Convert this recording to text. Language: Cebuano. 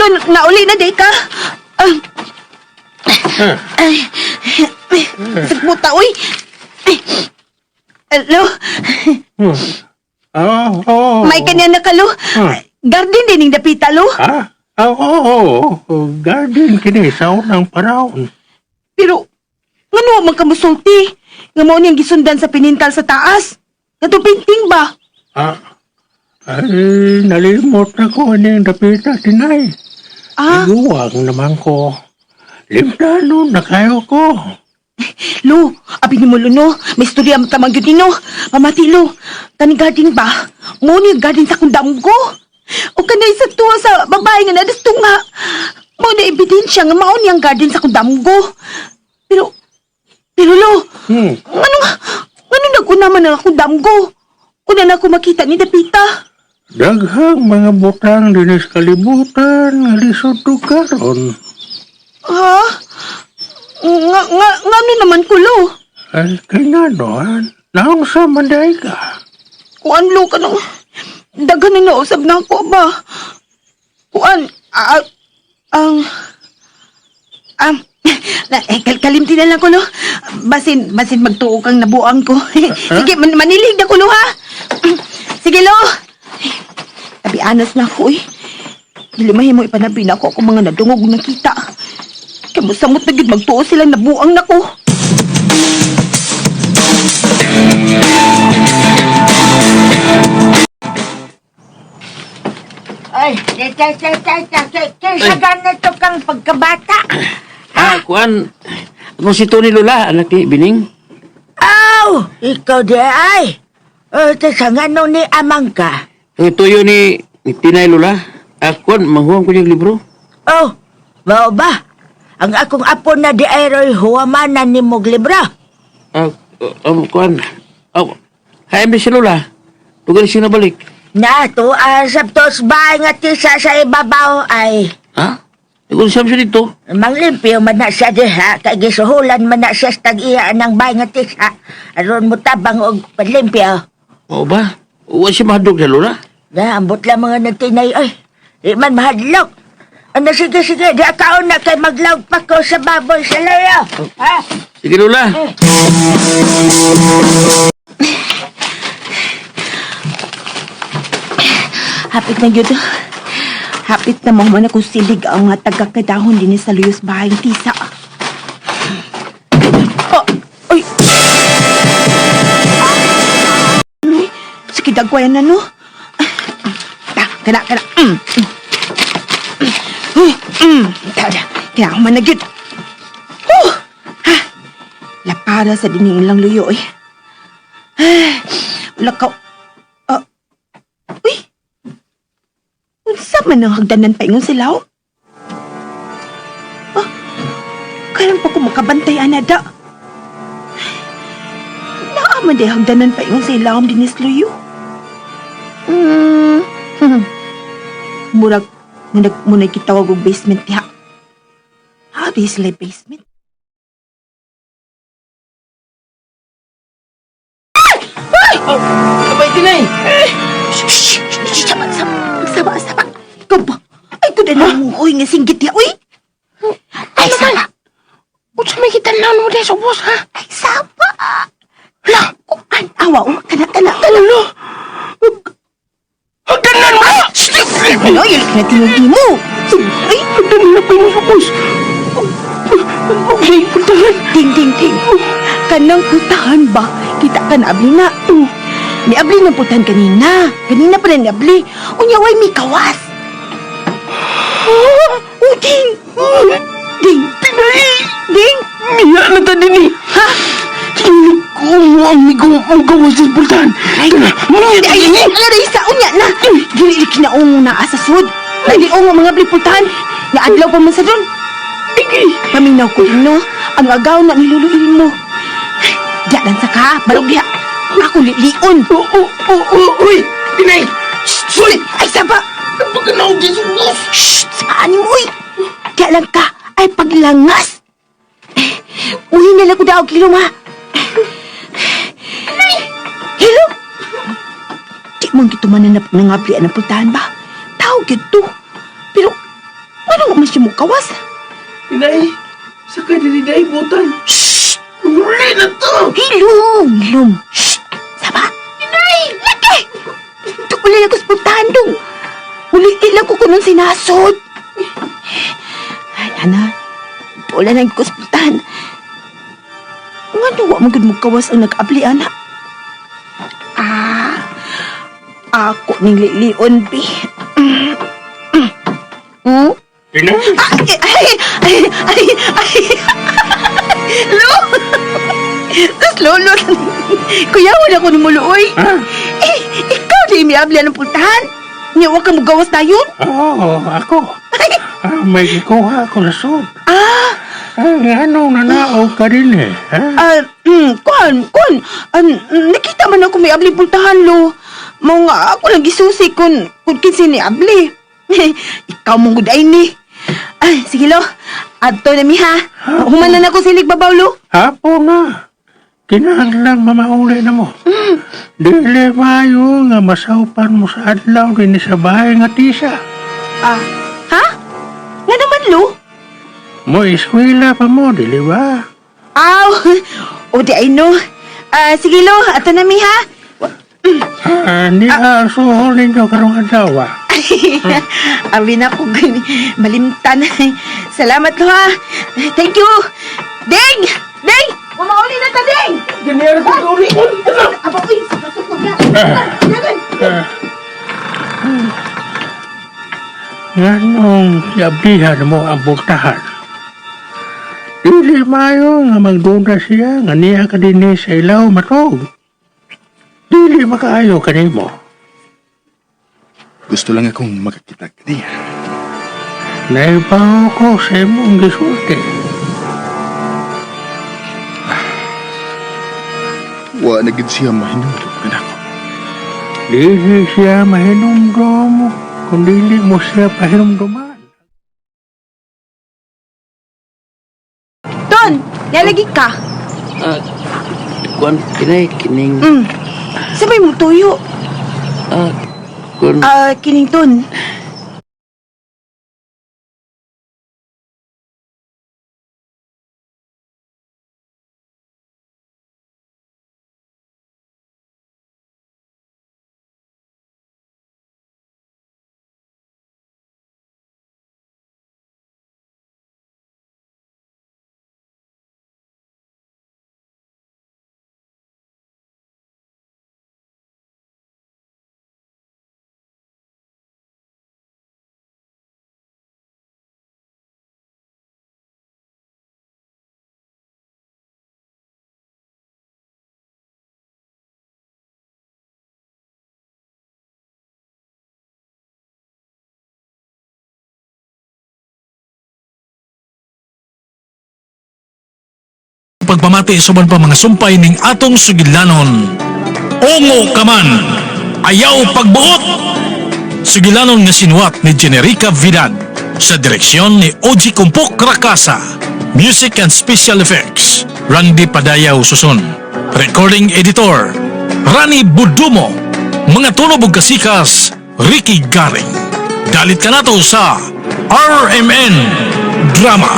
Lo, nauli na di ka. Ah, ay, sagbuta, uy. Ay, Lo, Oo, oo. may kanya na ka, Lo. Garden din yung dapita, Lo. Ah, oo, oo, oo. Garden kini sa unang panahon. Pero, ngano man ka musulti? Nga mao niyang gisundan sa pinintal sa taas. Katong painting ba? Ah, ay, nalimot na ko aning dapita, Tinay. Ah, Iguwang naman ko. Limtano na kayo ko. Lo, abi ni mo, Lo, no? May istorya tamang yun no? Pamati, Lo. Kaning garden ba? Mo ni garden sa kundam ko. O kanay sa tuwa sa babae nga nadastunga. Mo na ebidensya nga mao niyang garden sa kundam ko. Pero, pero Lo, ngano, ngano nag-una man ang akong damgo? Una na ako makita ni Dapita. Daghang mga butang dinis kalibutan nga lisod to karon. Ha? Nga, nga, ngano naman ko, Lo? Ay, kay ngano, naong sa manday ka. Kuan, Lo, kanang daghan na nausab na ako ba? Kuan, ang, na, eh, kalimti na lang ko, Lo. Basin, basin magtuo kang nabuang ko. Sige, manilig na ko, Lo, ha? Sige, Lo. Tabi-anas na ako, eh. Dili mahimo ipanabi na ako akong mga nadungog nakita. Kaya mosamot na gid magtuo sila nabuang nako. Ay, tay, tay, tay, tay, tay, kaysa ganito kang pagkabata. Ah, kuan. Ako si Tony Lola, anak ni Bining. Aw, ikaw di ay. Eh, tas ang ano ni amang ka? Ang tuyo ni Tinay Lola. Ah, kuan, manghuam ko niyang libro. Oh, mao ba? Ang akong apo na di ay roy huwamanan ni mog libro. Ah, kuan. Oh, hay si Lola. Dugan siya nabalik. Na to, sabtos ba nga tisa sa ibabaw ay. Ha? Dugan siya siya dito. Manglimpyo man na siya diha, kay gisuhulan man na siya sa tag-iya ng bay nga tisa. Aron mo tabang og panlimpyo. Oo ba? Uwan siya mahadlok sa Lola. Na, ambot lang mga nagtinay, ay. Di man mahadlok. Ano, sige, sige, di akaon na kay maglawg pa ko sa baboy sa layo. Ha? Sige, Lola. Hapit na yun. Hapit na mahuman akong silig ang mga tagakadahon din sa luyos bahayng tisa. Oh, ay! Ay, sige, dagwayan na, no? Ta, kana, kana. Uy, Ta, ta, kaya human na gyud. Oh, ha? Lapara sa dining ilang luyo, eh. Ay, wala ka. Ah, uy! Unsa man ang hagdanan pa ingon sila? Ah, kailan pa ko makabantay anada? Naa man di hagdanan pa ingon sa ilawom dinis luyo. Murag, munag, munay kitawag og basement diha. How do you sila basement? Abay, Tinay! Shh! Shh! Saba, saba, saba, saba. Ikaw ba? Ay, kuda na mo, uy, nga singgit niya, uy! Ay, saba! Unsa may kita na mo sa ubos, ha? Ay, saba! Hala! Kuan, awa, oh, kana, kana, kana. Ano? Hagdanan mo! Ano, yun na tinudi mo. Ay, Hagdanan na pa yung ubos. Okay, puntahan. Ding, ding, ding. Kanang putahan ba? Kita ka na, abli na. Niabli ng putahan kanina. Kanina pa na niabli. Unya, way, may kawas. Oh, ding! Ding! Tinay! Ding! Miya na ta din eh. Ha? Tinay ko mo ang migo ang gawas sa pultahan. Ay, Tara, miya ta ay, din eh. ay, ay, sa unya na. Dili kinaong na asa sud. Dili ang mga abli pultahan. Nga adlaw pa man sa dun. Sige. Paminaw ko no, ang agaw na niluluin mo. Diya lang sa ka, balog diha. Ako lilion. Oo, oo, oo, uy! Tinay! Shh! Ay, saba! Pagkanaw din sa ubos. Shh! Saan mo, uy? Diya lang ka, ay paglangas. Uy, nila ko daw kilo, ma. Anay! Hilo! Di mong gitumanan na nangabli ang pultahan ba? Tao gito. Pero, Ano man siya mo kawas? Inay, sakay diri day butan. Shh! Uli na to. Hilom! Hilom! Shh! Saba! Inay! Lagi! Uli lang ko sa puntahan dong. Uli lang ko kunong sinasod. Ay, ana. Wala na ko sa puntahan. Nga duwa mo gud mo kawas ang nag-abli, ana. Ah, ako ning lilion, bi. Inay! Ay, ay, ay, ay, ay. Lo! Tas lolo. Kuya, wala ko nimuluoy. Ha? Eh, ikaw di miabli ng pultahan. Niya, huwag ka mugawas na yun. Oo, ako. Ah, may gikuha ako sa sud. Ah, Ay, anong nanaog ka din eh? Ha? ah, kuan, kuan. Nakita man ako may abli pultahan, lo. Mao nga ako lang gisusi kung kinsi ni abli. Ikaw mong good ay ni. Ay, sige lo. Adto na mi ha. Human na nako silig babaw lo. Hapo na. Kinahanglan mamauli na mo. Dili maayo nga masaupan mo sa adlaw din sa bahay nga tisa. Ah, ha? Nga naman, lo? Mo eskwela pa mo, dili ba? Aw, o di ay no. Ah, sige lo, ato na mi ha. Ah, ni ah, suhol ninyo karong adlaw ah. Abi na ko gani malimtan. Salamat lo ha. Thank you. Ding! Ding! Umauli na ta, Ding! Ganyan ko uli. Aba, uy, sukod na. Dagan. Nganong yablihan mo ang bultahan? Dili maayo nga magduda siya nga niya ka dinhi sa ilaw matog. Dili makaayo kanimo. Gusto lang akong makakita kaniya. Naibaw ko sa imong gisulti. Wa na gid siya mahinungdom kanako. Dili siya mahinumdum kung dili mo siya pahinumduman. Ton, nalagi ka. Ah, kuan inay kining Sabay mo tuyo. ah kuan Ah, kining ton. Pagpamati suban pa mga sumpay ning atong sugilanon. Ungo ka man, ayaw pagbuot! Sugilanon nga sinuwat ni Generica Vidad sa direksyon ni Oji Kumpok Rakasa. Music and Special Effects, Randy Padayaw Susun. Recording Editor, Rani Budumo. Mga tunog ug kasikas, Ricky Garing. Dalit ka nato sa RMN Drama.